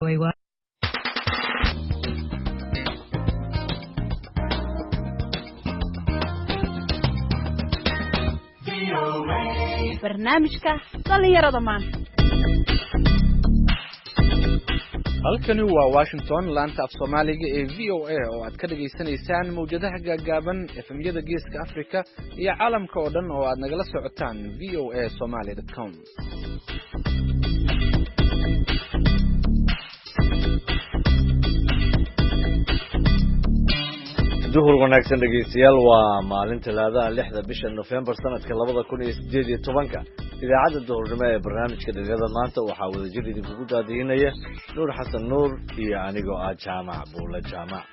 VOA. Barnaamijka dhallinyarada maanta. Halkani waa Washington, laanta af Soomaaliga ee VOA oo aad ka dhagaysanaysaan mawjadaha gaagaaban, FM-yada Geeska Africa iyo caalamka oo dhan oo aad nagala socotaan voasomali.com. Duhur wanaagsan, dhegaystayaal. Waa maalin Talaadaha, 6da bisha Nofembar, sanadka 2018-ka. Idaacadda duhurnimo ee barnaamijka dhalinyarada maanta waxaa wadajir idinkugu daadihinaya Nuur Xasan Nuur iyo anigoo ah Jaamac Buule Jaamac.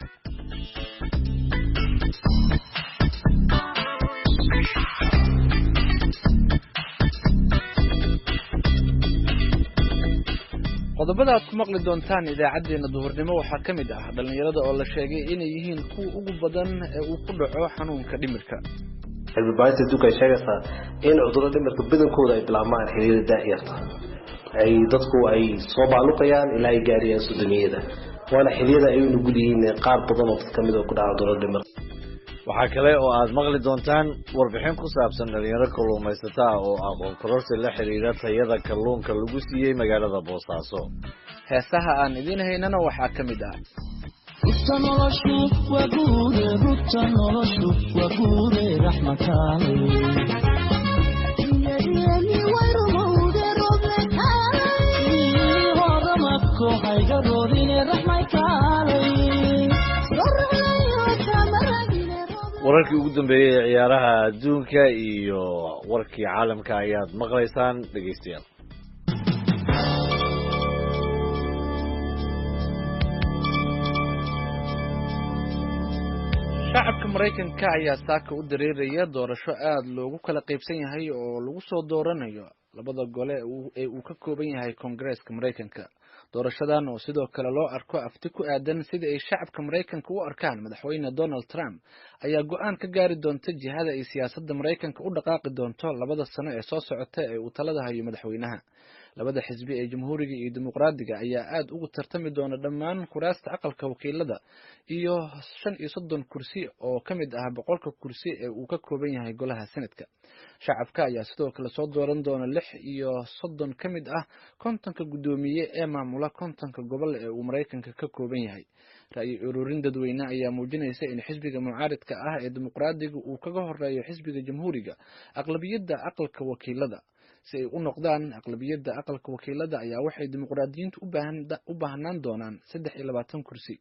Qodobada aad ku maqli doontaan idaacaddeenna duhurnimo waxaa ka mid ah dhallinyarada oo la sheegay inay yihiin kuwa ugu badan ee uu ku dhaco xanuunka dhimirka. Cilmi baarista adduunka ay sheegaysaa in cudurrada dhimirka badankooda ay bilaabmaan xilliyada da'yarta ay dadku ay soo baaluqayaan ilaa ay gaariyaan sodomiyada, waana xilliyada ay u nugul yihiin qaar badan oo dad kamid oo ku dhaca cudurrada dhimirka. Waxaa kale oo aad maqli doontaan warbixin ku saabsan dhalinyaro kalluumaysata ah oo aqoon kororsi la xiriira tayada kalluunka lagu siiyey magaalada Boosaaso. Heesaha aan idiin haynana waxaa ka mid ah: Rugta noloshu waa guure, rugta noloshu waa guure, raxmataale. Horamadko hayga roodine, raxmay kaalay. Wararkii ugu dambeeyey ee ciyaaraha adduunka iyo warkii caalamka ayaad maqlaysaan, dhegaystayaal. Shacabka Maraykanka ayaa saaka u dareeraya doorasho aada loogu kala qaybsan yahay oo lagu soo dooranayo labada gole ee uu ka kooban yahay Koongareeska Maraykanka. Doorashadan oo sidoo kale loo arko afti ku aadan sida ay shacabka Maraykanka u arkaan madaxweyne Donald Trump ayaa go-aan ka gaari doonta jihada ay siyaasadda Maraykanka u dhaqaaqi doonto 2da sano ee soo socota ee uu talada hayo madaxweynaha. Labada xisbi ee Jamhuuriga iyo Dimuqraadiga ayaa aada ugu tartami doona dhammaan kuraasta Aqalka Wakiilada iyo 35 kursi oo ka mid ah 100-ka kursi ee uu ka kooban yahay golaha Senadka. Shacabka ayaa sidoo kale soo dooran doona 36 ka mid ah 50-ka guddoomiye ee maamula 50-ka gobol ee uu Maraykanka ka kooban yahay. Ra'yi ururin dadweyne ayaa muujinaysa in xisbiga mucaaridka ah ee Dimuqraadiga uu kaga horeeyo xisbiga Jamhuuriga aqlabiyadda Aqalka Wakiilada. Si ay u noqdaan aqlabiyadda Aqalka Wakiilada ayaa waxay Dimuqraadiyiintu u baahnaan doonaan 23 kursi.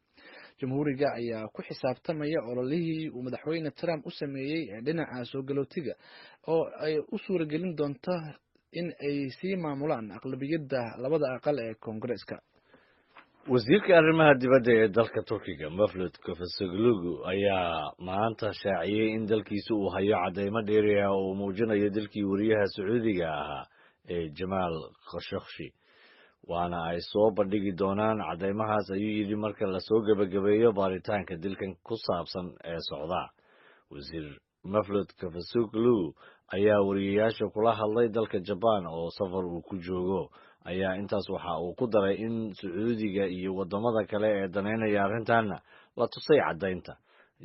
Jamhuuriga ayaa ku xisaabtamaya ololihii uu madaxweyne Trump u sameeyey ee dhinaca soo galootiga oo ay u suuragelin doonto in ay sii maamulaan aqlabiyadda labada aqal ee Koongareeska. Wasiirka arrimaha dibadda ee dalka Turkiga, Mevlut Cavusoglu, ayaa maanta shaaciyey in dalkiisa uu hayo caddeymo dheeri ah oo uu muujinayo dilkii wariyaha Sacuudiga ahaa ee Jamaal Khashoggi, waana ay soo bandhigi doonaan caddeymahaas, ayuu yidhi, marka lasoo gebagabeeyo baaritaanka dilkan ku saabsan ee socda. Wasiir Mevlut Cavusoglu ayaa wariyayaasha kula hadlay dalka Jabaan oo safar uu ku joogo, ayaa intaas waxa uu ku daray in Sacuudiga iyo waddamada kale ee daneynaya arrintanna la tusay caddaynta.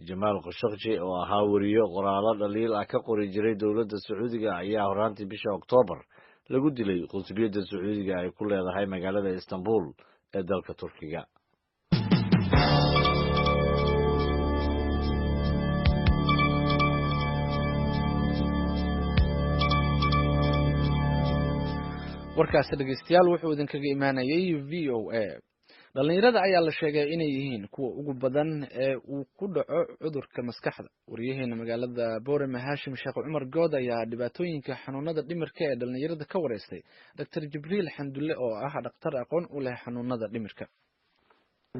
Jamaal Khashoggi oo ahaa weriye qoraallo dhaliil ah ka qori jiray dowladda Sacuudiga ayaa horaantii bisha Oktoobar lagu dilay qunsuliyadda Sacuudiga ay ku leedahay magaalada Istanbul ee dalka Turkiga. Warkaasi, dhegeystayaal, wuxuu idinkaga imaanayay VOA. Dhallinyarada ayaa la sheegay inay yihiin kuwa ugu badan ee uu ku dhaco cudurka maskaxda. Wariyaheena magaalada Boorame, Haashim Sheekh Cumar Good, ayaa dhibaatooyinka xanuunada dhimirka ee dhallinyarada ka wareystay Doctor Jibriil Xandulle oo ah dhakhtar aqoon u leh xanuunada dhimirka.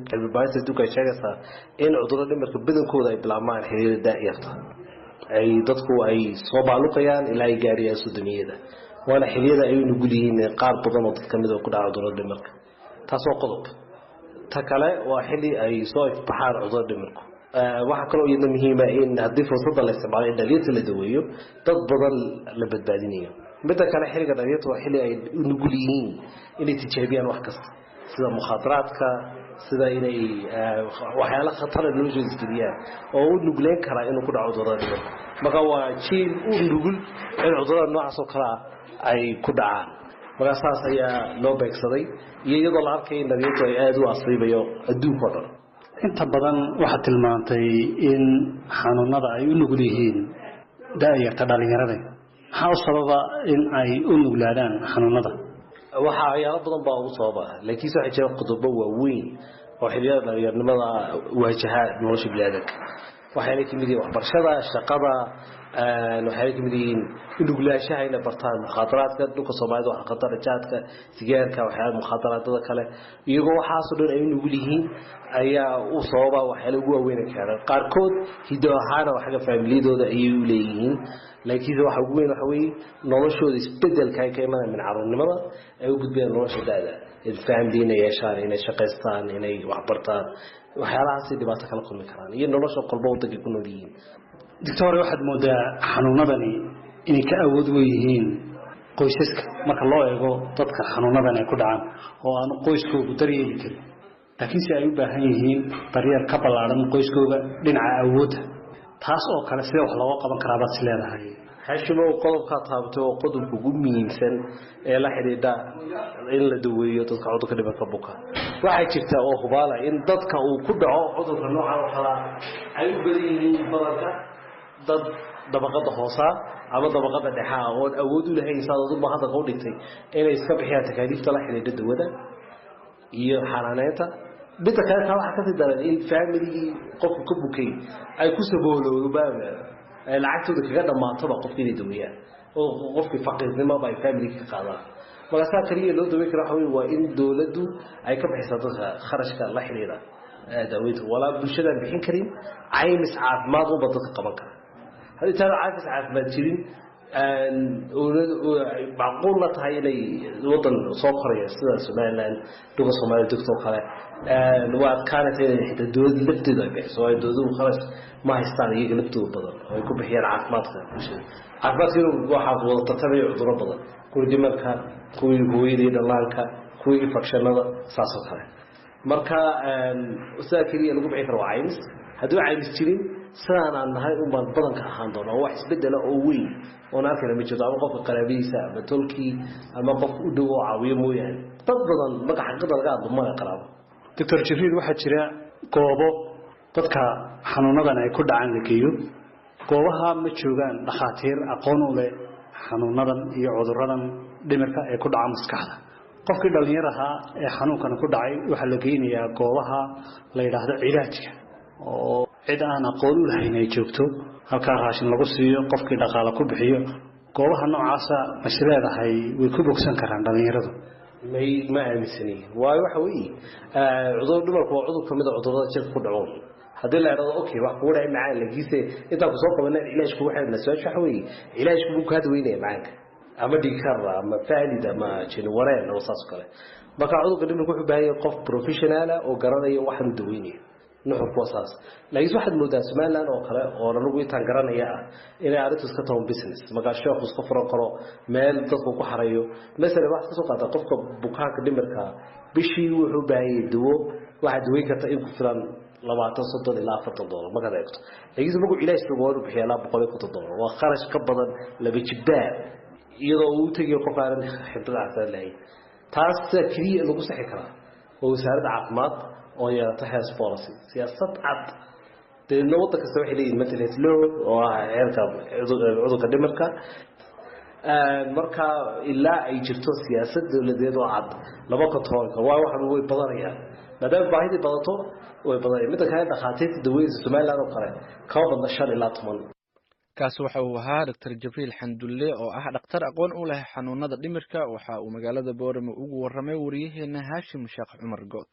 Cilmi baarista adduunka ay sheegaysaa in cudurrada dhimirka badankooda ay bilaabmaan xilliyada da'yarta ay dadku ay soo baaluqayaan ilaa ay gaariyaan sodomiyada, waana xilliyada ay u nugul yihiin qaar badan oo dad kamid oo ku dhaca cudurrada dhimirka. Taas waa qodob. Ta kale waa xilli ay soo ifbaxaan cudurrada dhimirku. Waxaa kaloo iyadna muhiima in haddii fursadda la isticmaalo in dhalinyarta la daweeyo, dad badan la badbaadinayo. Midda kale, xilliga dhalinyarta waa xilli ay u nugul yihiin inay tijaabiyaan wax kasta. Sida mukhaadaraadka, sida inay waxyaalo khatara noloshooda isgeliyaan oo u nugleyn karaa inuu ku dhaco cudurrada dhimirka. Marka waa jiil u nugul in cudurrada noocaas oo kale ah ay ku dhacaan. Markaa saas ayaa loo beegsaday, iyo iyadoo la arkaya in dhalinyartu ay aada u asiibayo adduunka o dhan. Inta badan waxaad tilmaantay in xanuunada ay u nugul yihiin da-yarta dhalinyarada. Maxaa u sababa in ay u nuglaadaan xanuunada? Waxaa waxyaalo badan baa ugu sababa, laakiinse waxaa jira qodobo waaweyn oo xilliyada dhalinyaranimada waajaha nolosha biniaadanka. Waxayna kamid yihiin waxbarashada, shaqada, waxayna kamid yihiin nuglaanshaha inay bartaan mukhaadaraadka. Dhulka Soomaalida waxa khatara jaadka, sigaarka, waxyaala mukhaadaraadada kale. Iyagoo waxaasoo dhan ay u nugul yihiin ayaa u sababa waxyaala ugu waaweyn ay keenaan. Qaarkood hiddo ahaana oo xagga faamiliyadooda ayay u leeyihiin, laakiinse waxa ugu weyn waxa weeye noloshooda isbedelka ay ka imanaya min caruurnimada ay u gudbayaan nolosha da-da, family inay yeeshaan, inay shaqaystaan, inay waxbartaan, waxyaalahaasay dhibaato kala kulmi karaan iyo nolosha qolba waddankay ku nool yihiin. Doctor, waxaad moodaa xanuunadani inay ka awood weyn yihiin qoysaska marka loo eego dadka xanuunadan ay ku dhacaan oo aanu qoyskoogu daryeeli karin, laakiinse ay u baahan yihiin daryeel ka ballaaran qoyskooga dhinaca awoodda. Taas oo kale sidee wax looga qaban karaa baad is leedahay? Xashimow, qodobkaa taabatay oo qodobka ugu muhiimsan ee la xidhiidha in la daweeyo dadka cudurka dhimirka buka. Waxaa jirta oo hubaala in dadka uu ku dhaco cudurka noocan oo kalaa ay u badan yihiin badanka dad dabaqada hoosaa ama dabaqada dhexaa oon awood u lahayn, saad aduba hadalka u dhigtay, inay iska bixiyaan takaaliifta la xidhiidha dawada iyo xanaaneynta. Midda kale, taa waxaa kasii daran in faamiligii qofku ka bukay ay ku sabooloobaan, ay lacagtooda kaga dhammaatoba qofka inay daweeyaan, oo qofkii faqiirnimoba ay faamiligi ka qaadaan. Markaasaa kaliya loo daweyn kara waxa wey waa in dowladdu ay ka bixisaa dadka kharashka la xidhiidha daaweynta. Walaa bulshadaan bixin karin, caymis caafimaad unba dadka qaban kara. Haddii taana caymis caafimaad jirin, macquul la tahay inay wadan soo koraya sida Somaliland, dhulka Soomaalida degtoo kale, waa adkaanaysa inay xitaa dowladda lafteedu ay bixiso, waayo dowladuhu kharash ma haystaan iyaga laftooda badan oo ay ku bixiyaan caafimaadka bulshada. Caafimaadka waxaa wada tartamaya cudurro badan, kuwii dhimarka, kuwii hooyada iyo dhallaanka, kuwii infekshanada, saas oo kale. Marka sidaa keliya lagu bixin karo waa caymis. Haddii caymis jirin, sidaan aan nahay un baan badanka ahaan doona oo wax isbedela oo weyn oon arkayna ma jirto, ama qofka qaraabadiisa ama tolkii ama qof u dhow oo caawiyo mooyaane. Dad badan marka xaqiiqada laga hadlo mana qaraabo. Doctor Jibriil, waxaa jira goobo dadka xanuunadan ay ku dhacaan la geeyo. Goobaha ma joogaan dhakhaatiir aqoon u leh xanuunadan iyo cuduradan dhimirka ee ku dhaca maskaxda. Qofkii dhallinyaraha ee xanuunkan ku dhacay waxaa la geynayaa goobaha la yidhaahdo cilaajka oo cid aan aqoon u lahayn ay joogto, halkaa raashin lagu siiyo, qofkii dhaqaale ku bixiyo. Goobaha noocaasa mas leedahay way ku bogsan karaan dhallinyaradu? May, ma aaminsani. Waayo waxa weeye cudur dhimarku waa cudur kamid a cudurrada jirka ku dhaco. Haddii la idhahdo okay, wax kugu dhacay macaan, laakiinse intaan kusoo qabana cilaaj kugu xidhna, su-aasha waxa weeye cilaajku buu kaa daweynaya macaanka ama dhiigkar ama faalid ama jiniwareen oo saas oo kale? Marka cudurka dhimirku wuxuu baahan yahay qof professional ah oo garanaya waxaanu daweynayo, nuxurku waa saas. Laakiinse waxaad moodaa Somaliland oo kale oo anagu intaan garanaya ah inay arrintu iska taho business. Markaa sheekhu iska furan karo meel dadku ku xarayo. Masalan, waxaad kasoo qaataa qofka bukaanka dhimirka bishii wuxuu u baahan yahay dawo. Waxaad daweyn karta in ku filan 20, 30 ilaa $40 markaad eegto, laakiinse markuu cilaash tago waa inuu bixiya ilaa $150. Waa kharash ka badan laba jibbaar, iyadoo uu tegayo qof aanan khibrad caafimaad lahayn. Taas sida keliya lagu sixi karaa waa wasaaradda caafimaad oo yeelata health policy, siyaasad cad. Deedna waddan kasta waxay leeyihin mental health law oo ah xeerka cudurka dhimirka. Marka ilaa ay jirto siyaasad dowladeed oo cad, lama control-ka waa waxan way badanayaan, maadaama baahidii badato way badanayaan. Midda kale, dhakhaatiirta daweynta Somaliland oo kale kama badna 5 ilaa 10. Kaasi waxa uu ahaa Doctor Jibriil Xandulle oo ah dhakhtar aqoon u leh xanuunada dhimirka. Waxa uu magaalada Boorame ugu warramay wariyaheena Haashim Sheekh Cumar Good.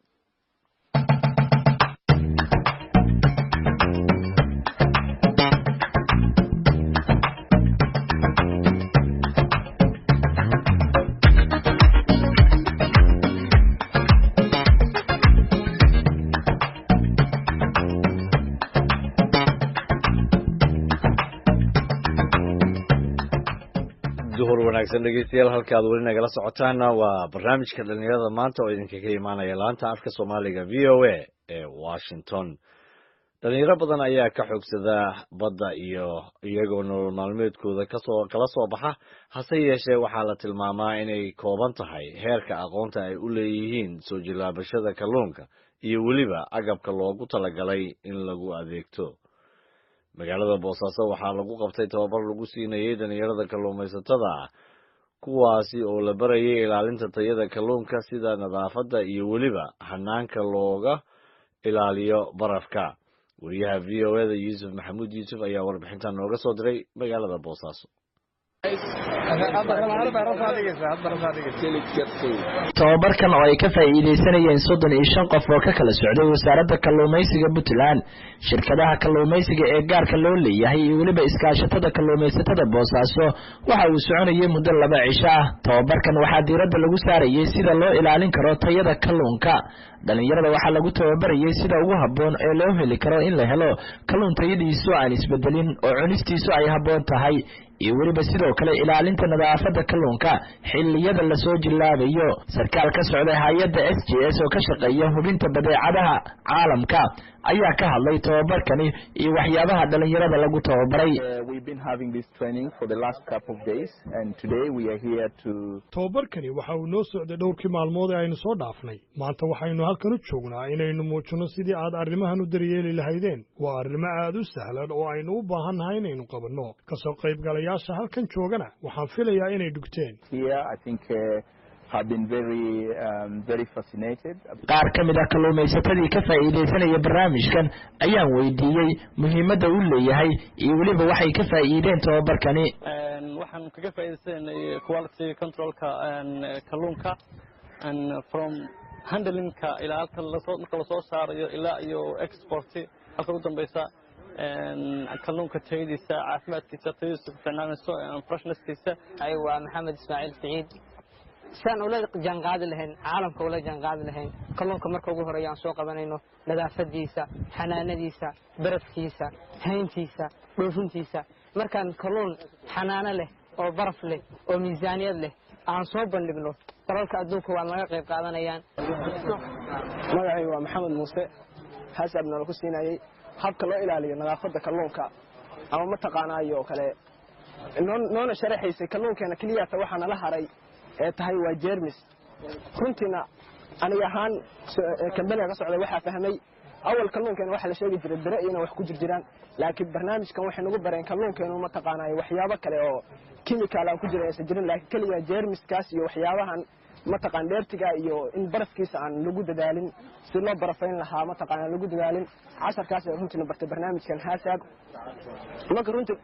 Duhur Duhur wanaagsan dhegeystayaal, halkaad weli nagala socotaana waa barnaamijka dhalinyarada maanta oo idinkaga imaanaya laanta afka Soomaaliga VOA ee Washington. Dhalinyaro badan ayaa ka xoogsada badda iyo iyagoo nolol maalmeedkooda kasoo kala soo baxa, hase yeeshee waxaa la tilmaamaa inay kooban tahay heerka aqoonta ay u leeyihiin soo jilaabashada kalluunka iyo weliba agabka loogu talagalay in lagu adeegto. Magaalada Boosaaso waxaa lagu qabtay tababar lagu siinayay dhalinyarada kalluumaysatada ah, kuwaasi oo la barayay ilaalinta tayada kalluunka, sida nadaafadda iyo weliba hanaanka looga ilaaliyo barafka. Wariyaha VOA-da Yuusuf Maxamuud Yuusuf ayaa warbixintan nooga soo diray magaalada Boosaaso. Tababarkan oo ay ka faa'iidaysanayeen 35 qof oo ka kala socday wasaaradda kalluumaysiga Puntland, shirkadaha kalluumaysiga ee gaarka loo leeyahay iyo weliba iskaashatada kalluumaysatada Boosaaso, waxa uu soconayay muddo 2 cisho ah. Tababarkan waxaa diiradda lagu saarayay sida loo ilaalin karo tayada kalluunka. Dhalinyarada waxaa lagu tababarayay sida ugu habboon ee loo heli karo in la helo kalluun tayadiisu aan isbedelin oo cunistiisu ay habboon tahay, iyo weliba sidoo kale ilaalinta nadaafadda kalluunka xilliyada lasoo jilaabayo. Sarkaal ka socda hay-adda SJS oo ka shaqeeya hubinta badeecadaha caalamka ayaa ka hadlay tababarkani iyo waxyaabaha dhalinyarada lagu tababaray. Tababarkani waxa uu noo socday dhowrkii maalmood ee aynu soo dhaafnay. Maanta waxaynu halkan u joognaa inaynu muujino sidii aad arrimahan u daryeeli lahaydeen. Waa arrimo aad u sahlan oo aynu u baahannahay inaynu qabanno. Kasoo qaybgalayaasha halkan joogana waxaan filayaa inay dhugteen. Qaar ka mid ah kalluumaysatadii ka faa'iidaysanaya barnaamijkan ayaan weydiiyey muhiimadda uu leeyahay iyo weliba waxay ka faa'iideen tababarkani. Waxaan kaga faa'iidaysanay quality controlka kalluunka, from handlingka ilaa halka lasoo marka lasoo saarayo ilaa iyo export halka ugu dambeysa, kalluunka tayadiisa, caafimaadkiisa, tayadiisa ku fiicnaanayso, freshness-kiisa. Waa Maxamed Ismaaciil Siciid. Siaan ula jaanqaadi lahayn caalamka, ula jaanqaadi lahayn kalluunka marka ugu horeeya aan soo qabanayno, nadaafadiisa, xanaanadiisa, barafkiisa, hayntiisa, dhoofintiisa. Markaan kalluun xanaano leh oo baraf leh oo miisaaniyad leh aan soo bandhigno, dalalka adduunka waa naga qayb qaadanayaan. Magacayga waa Maxamed Muuse. Hasaab noola ku siinayey habka loo ilaaliyo nadaafadda kalluunka ama mataqaanaayo kale, noona sharaxaysay kalluunkeena keliyata waxaa nala haray ee tahay waa jeermis. Runtiina aniga ahaan kambaniga ka socda waxaa fahmay awal kalluunkeena waxaa la sheegi jiray bere iyona wax ku jirjiraan, laakiin barnaamijkan waxay nagu bareen kalluunkeenu mataqaanaayo waxyaabo kale oo chemical aan ku jirin aysan jirin, laakiin keliya jeermiskaas iyo waxyaabahan mataqaan dheertiga iyo in barafkiisa aan lagu dadaalin, si loo barafayn lahaa mataqaana lagu dadaalin. Casharkaas ay runtiina bartay barnaamijkan haasaab. Marka runtii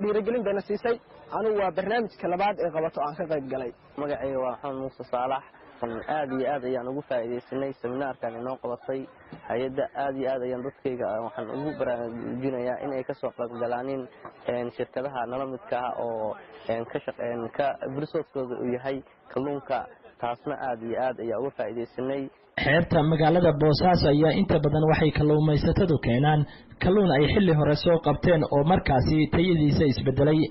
dhiirigelin bayna siisay. Anigu waa barnaamijka labaad ee qabato aan ka qayb galay. Magacayga waa Maxamed Muuse Saalax. Aad iyo aad ayaan ugu faa'iidaysanay seminaarkan inoo qabatay hay-adda. Aad iyo aad ayaan dadkayga waxaan ugu baraarujinayaa in ay kasoo qayb galaanin shirkadaha nala midka ah oo ka resource-kooda uu yahay kalluunka. Taasna aad iyo aad ayaa uga faa'iidaysanay. Xeebta magaalada Boosaaso ayaa inta badan waxay kalluumaysatadu keenaan kalluun ay xilli hore soo qabteen oo markaasi tayadiisa isbedelay.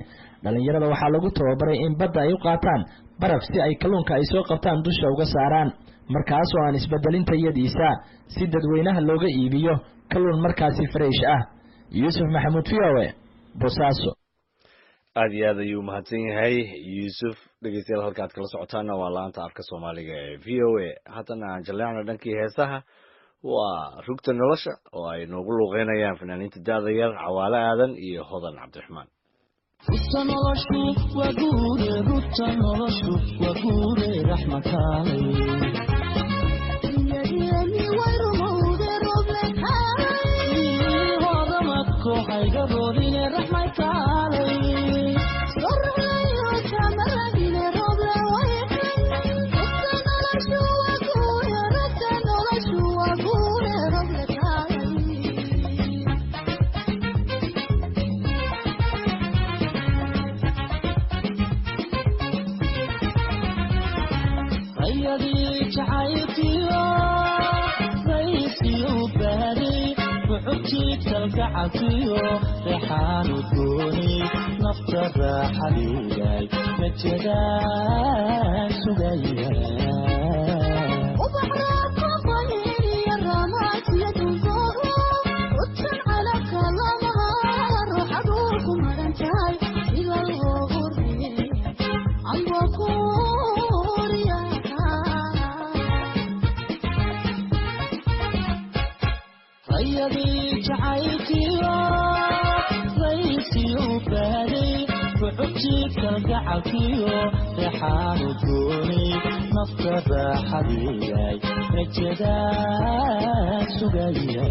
Dhalinyarada waxaa lagu tababaray in badda ay u qaataan baraf si ay kalluunka ay soo qabtaan dusha uga saaraan, markaasoo aan isbedelin tayadiisa, si dadweynaha looga iibiyo kalluun markaasi fresh ah. Yuusuf Maxamuud, VOA, Boosaaso. Aad iyo aad ayuu mahadsan yahay Yuusuf. Dhegeystayaal, halka aad kala socotaana waa laanta afka Soomaaliga ee VOA. Haddana aan jaleecno dhankii heesaha. Waa Rugta Nolosha oo ay noogu luuqeynayaan fanaaniinta da'da yar Cawaale Aadan iyo Hodan Cabdiraxmaan. Rugta noloshu waa guure, rugta noloshu waa guure, raxmataalay. Hodamadko hayga roodine, raxmataalay. Rayadii. Kalgacalkiyo reexaanu gooni nafta raaxadeeday rajadaan sugaya. Rayadii jacaylkiyo raysiyu baaday ruxubtii kalgacalkiyo reexaanu gooni nafta raaxadeeday rajadaan sugaya.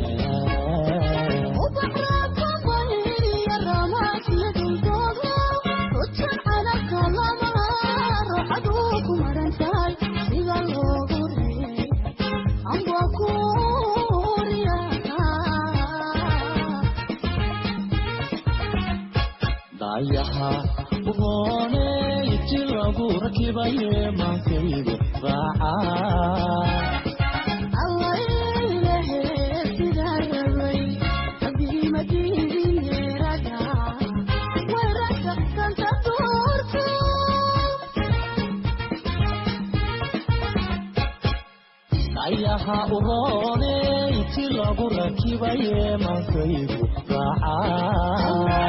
Dayaha urooney ti lagu rakibaye maankaygu raaca. Dayaha urooney ti lagu rakibaye maankaygu raaca.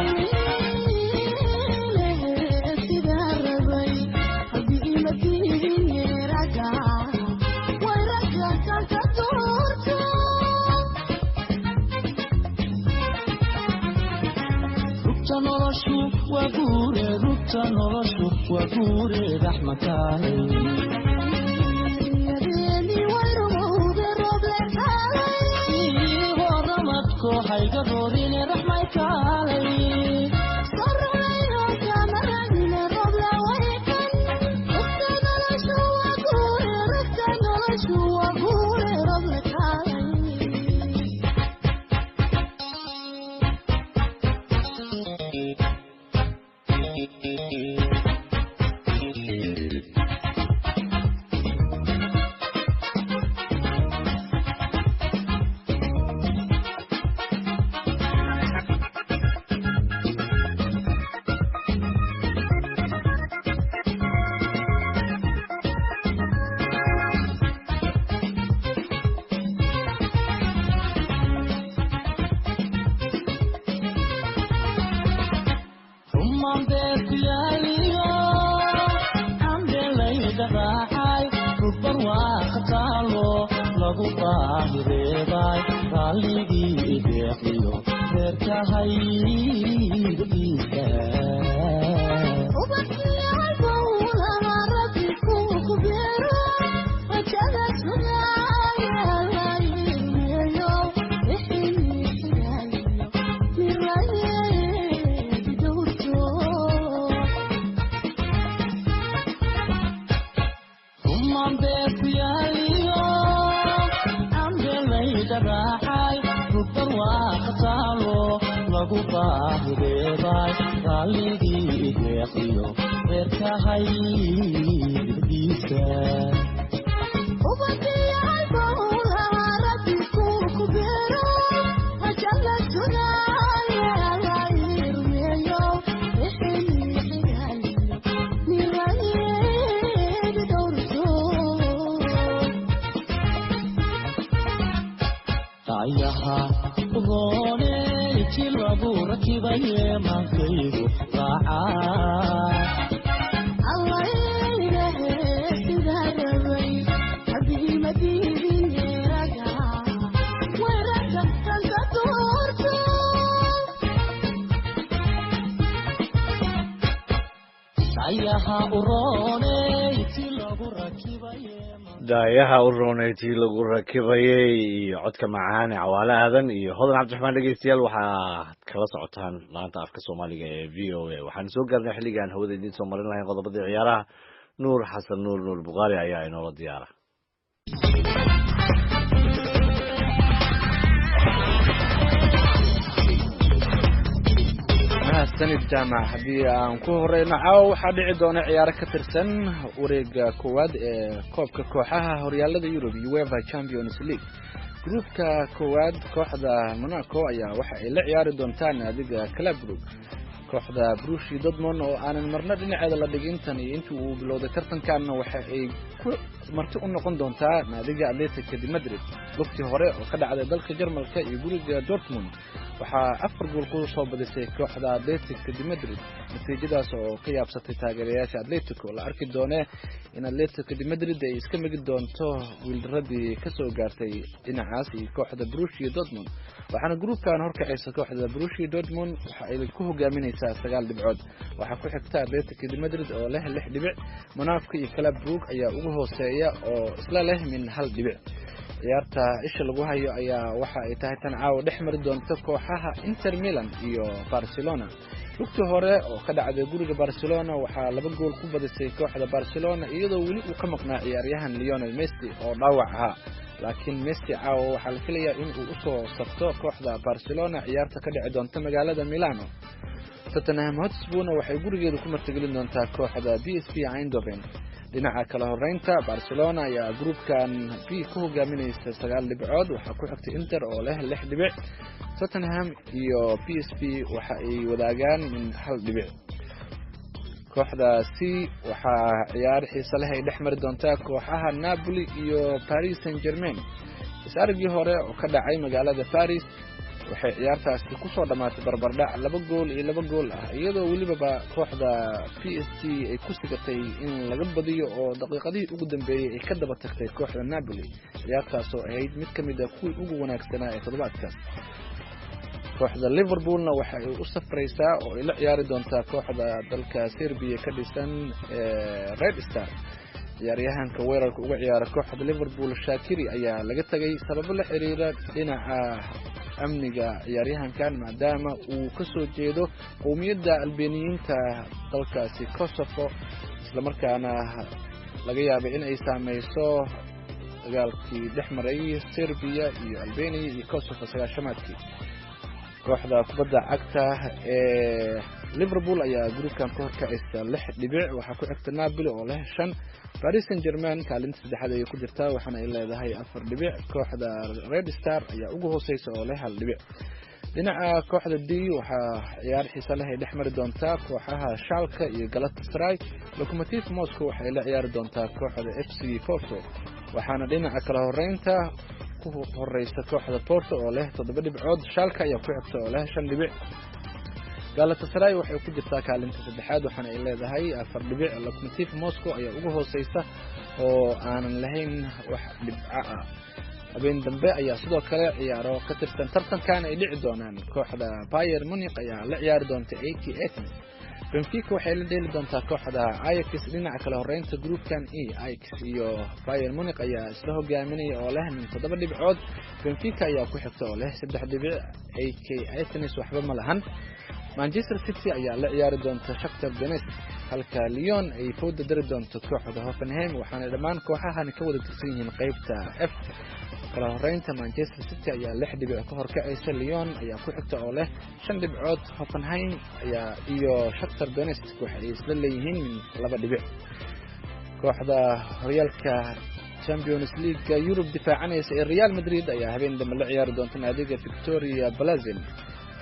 Rugta noloshu waa guure, rugta noloshu waa guure, raxmataalay. Horamadko hayga roorine raxmay kaalay. Rumaan beer ku yaaliyo cambelayda raacay rugbar waa khataalo lagu baahi reebay raalligii ideeqiyo reerkahayga dhiisa. Rumaan beer ku yaaliyo cambelayda raacay rugbar waa khataalo lagu baahi reebay raalligii ideeqiyo reerkahayga dhiisa. Dayaha urooney ti lagu rakibaye maankaygu raaca. Dayaha urooney ti lagu rakibaye. Daayaha u roonay tii lagu rakibayay iyo codka macaane Cawaale Aadan iyo Hodan Cabdiraxmaan. Dhegeystayaal, waxaad kala socotaan laanta afka Soomaaliga ee VOA. Waxaan soo gaarnay xilligaan hawada idiin soo marin lahayn qodobadii ciyaaraha. Nuur Xasan Nuur, Nuur Bukhaari, ayaa inoola diyaara. Mahadsanid. Mahadsanid Jaamac. Haddii aan ku horeyno, caawa waxaa dhici doona ciyaaro ka tirsan wareega koowaad ee koobka kooxaha horyaalada Yurub, UEFA Champions League. Gruupka koowaad, kooxda Monaco ayaa waxa ay la ciyaari doontaa naadiga Club Brugge. Kooxda Borussia Dortmund oo aanan marna dhinaceeda la dhigin tan iyo intii uu bilowday tartankanna, waxa ay ku marti u noqon doontaa naadiga Atletico de Madrid. Lugtii hore oo ka dhacday dalka Jarmalka iyo guriga Dortmund, waxaa 4 gool ku soo badisay kooxda Atletico de Madrid, natiijadaas oo ka yaabsatay taageerayaasha Atletico. La arki doone in Atletico de Madrid ay iska migi doonto guuldaradii kasoo gaartay dhinacaas iyo kooxda Borussia Dortmund. Waxaana gruupkan horkacaysa kooxda Borussia Dortmund, waxa ay ku hogaaminaysaa 9 dhibcood. Waxaa ku xigta Atletico de Madrid oo leh 6 dhibic. Monaco iyo Club Brugge ayaa ugu hooseeya oo isla leh min 1 dhibic. Ciyaarta isha lagu hayo ayaa waxa ay tahay tan caawa dhex mari doonta kooxaha Inter Milan iyo Barcelona. Lugtii hore oo ka dhacday guriga Barcelona, waxaa 2 gool ku badisay kooxda Barcelona, iyadoo weli uu ka maqnaa ciyaaryahan Lionel Messi oo dhaawac ahaa. Laakiin Messi caawa waxaa la filayaa in uu usoo safto kooxda Barcelona ciyaarta ka dhici doonta magaalada Milano. Tottenham Hotspurna waxay gurigeeda ku martigelin doontaa kooxda PSV Eindhoven. Dhinaca kala horeynta, Barcelona ayaa gruupkan B ku hogaaminaysa 9 dhibcood. Waxaa ku xigtay Inter oo leh 6 dhibic. Tottenham iyo PSV waxa ay wadaagaan min 1 dhibic. Kooxda C waxaa ciyaar xiise leh ay dhex mari doontaa kooxaha Napoli iyo Paris Saint Germain. Is-aragii hore oo ka dhacay magaalada Paris, waxay ciyaartaasi kusoo dhammaatay barbardhac 2 gool iyo 2 gool ah, iyadoo welibaba kooxda PSG ay ku sigatay in laga badiyo oo daqiiqadihii ugu dambeeyey ay ka daba tagtay kooxda Napoli, ciyaartaas oo ahayd mid ka mid ah kuwii ugu wanaagsanaa ee toddobaadkaas. Kooxda Liverpoolna waxa ay u safraysaa oo ay la ciyaari doontaa kooxda dalka Serbiya ka dhisan ee Red Star. Ciyaaryahanka weerarka uga ciyaara kooxda Liverpool, Shaqiri, ayaa laga tegay sababo la xiriira dhinaca amniga ciyaaryahankan, maadaama uu kasoo jeedo qowmiyadda Albeniyiinta dalkaasi Kosovo, islamarkaana laga yaabay in ay saameyso dagaalkii dhex maray Serbiya iyo Albania iyo Kosovo sagaashamaadkii. Kooxda kubadda cagta ee Liverpool ayaa gruupkan ka horkacaysa 6 dhibic. Waxaa ku xigta Napoli oo leh 5. Paris Saint Germain kaalinta saddexaad ayay ku jirtaa, waxaana ay leedahay 4 dhibic. Kooxda Red Star ayaa ugu hooseysa oo leh 1 dhibic. Dhinaca kooxda D waxaa ciyaar xiise leh ay dhex mari doontaa kooxaha Schalke iyo Galatasaray. Lokomotiv Moscow waxay la ciyaari doontaa kooxda FC Porto, waxaana dhinaca kala horeynta ku horeysa kooxda Porto oo leh 7 dhibcood. Schalke ayaa ku xigta oo leh 5 dhibic. Galatasaray waxay ku jirtaa kaalinta saddexaad, waxaana ay leedahay 4 dhibic. Lokomotiv Moscow ayaa ugu hooseysa oo aanan lahayn wax dhibco ah. Habeen dambe ayaa sidoo kale ciyaaro ka tirsan tartankan ay dhici doonaan. Kooxda Bayern Munich ayaa la ciyaari doonta AEK Athens. Benfica waxay la dheeli doontaa kooxda Ajax. Dhinaca kale horeynta groupkan E, Ajax iyo Bayern Munich ayaa isla hogaaminaya oo leh min 7 dhibcood. Benfica ayaa ku xigta oo leh 3 dhibic. AEK Athens waxba ma lahan. Manchester City ayaa la ciyaari doonta Shakhtar Donetsk, halka Lyon ay fooda dari doonto kooxda Hoffenheim, waxaana dhammaan kooxahani ka wada tirsan yihiin qeybta F. Kala horeynta, Manchester City ayaa 6 dhibic ka horkacaysa. Lyon ayaa ku xigta oo leh 5 dhibcood. Hoffenheim ayaa iyo Shakhtar Donetsk waxa ay isla leeyihiin min 2 dhibic. Kooxda horyaalka Champions League Yurub difaacanaysa ee Real Madrid ayaa habeen dambe la ciyaari doonta naadiga Viktoria Plzen.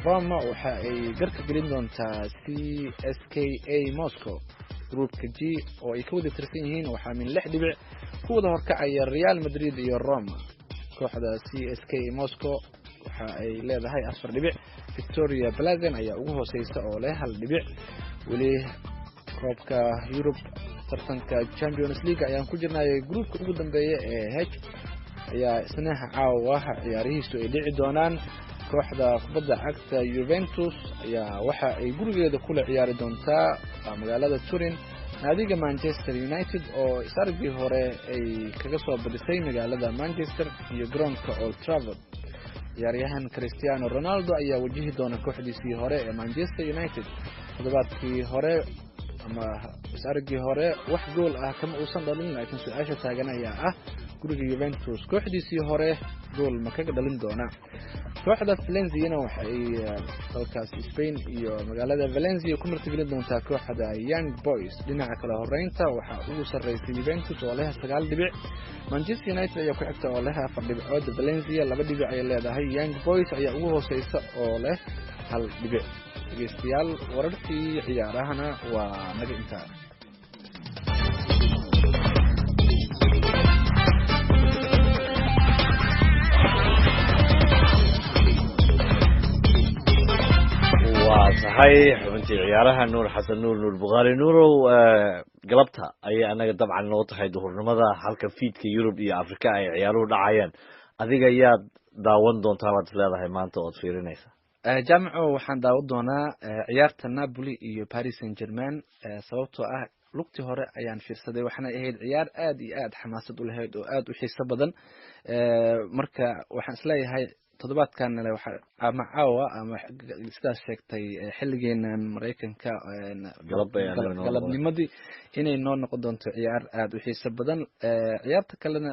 Roma waxa ay garka gelin doontaa CSKA Moscow. Groupka G oo ay ka wada tirsan yihiin, waxaa min 6 dhibic ku wada horkacaya Real Madrid iyo Roma. Kooxda CSKA Moscow waxa ay leedahay 4 dhibic. Viktoria Plzen ayaa ugu hooseysa oo leh 1 dhibic. Weli koobka Yurub, tartanka Champions League ayaan ku jirnay. Groupka ugu dambeeya ee H ayaa isna caawa ciyaarihiisu ay dhici doonaan. Kooxda kubadda cagta Juventus ayaa waxa ay gurigeeda kula ciyaari doontaa magaalada Turin naadiga Manchester United, oo isargii hore ay kaga soo badisay magaalada Manchester iyo garoonka Old Trafford. Ciyaaryahan Cristiano Ronaldo ayaa wajihi doona kooxdiisii hore ee Manchester United. Toddobaadkii hore ama isargii hore wax gool ah kama uusan dhalin, laakiin su-aasha taagan ayaa ah, guriga Juventus kooxdiisii hore gool ma kaga dhalin doona? Kooxda Valenciana waxa ay dalkaasi Spain iyo magaalada Valencia ku martigelin doontaa kooxda Young Boys. Dhinaca kale horeynta waxaa ugu sarreysay Juventus oo leh 9 dhibic, Manchester United ayaa ku xigta oo leh 4 dhibcood, Valencia 2 dhibic ayay leedahay, Young Boys ayaa ugu hooseysa oo leh 1 dhibic. Dhegeystayaal, wararkii ciyaarahana waa naga intaa. Waa tahay xubintii ciyaaraha, Nuur Xasan Nuur, Nuur Bukhaari. Nuurow, galabta ayay annaga dabcan noo tahay duhurnimada, halka fiidka Yurub iyo Afrika ay ciyaaruhu dhacayaan. Adiga yaad daawan doontaa baad is leedahay maanta ood fiirinaysa? Jaamaco, waxaan daawan doonaa ciyaarta Napoli iyo Paris Saint Germain, sababtoo ah lugtii hore ayaan fiirsaday, waxaana ahayd ciyaar aad iyo aad xamaasad u lahayd oo aad u xiiso badan. Marka waxaan isleeyahay toddobaadkan waxa ama caawa ama sidaas sheegtay xilligeenan Maraykanka galabnimadii inay noo noqon doonto ciyaar aad u xiiso badan. Ciyaarta kalena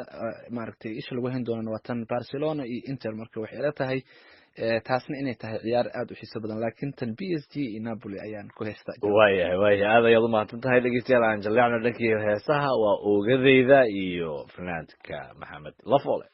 maaragtay isha lagu hayn doonana waa tan Barcelona iyo Inter. Marka waxay ila tahay taasna inay tahay ciyaar aad u xiiso badan, laakiin tan PSG iyo Napoli ayaan ku haystaa. Waayahay, aad ayaad umahadsan tahay. Dhegeystayaal, aan jalleecno dhankii heesaha, waa oogadeyda iyo fanaanka Maxamed Lafoole.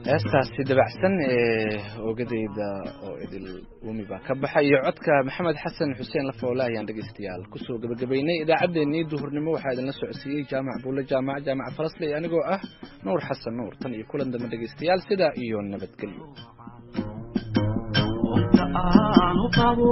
Heestaasi dabacsan ee ogadeyda oo idil Uumi baa ka baxay iyo codka Maxamed Xasan Xuseen Lafoole ayaan dhegeystayaal kusoo gabagabaynay idaacaddeenii duhurnimo. Waxaa idinla socodsiiyey Jaamac Buulle Jaamac, Jaamac Farasley, anigoo ah Nuur Xasan Nuur. Tan iyo kulan dambe dhegeystayaal, sidaa iyo nabadgelyo. Aanu qabo.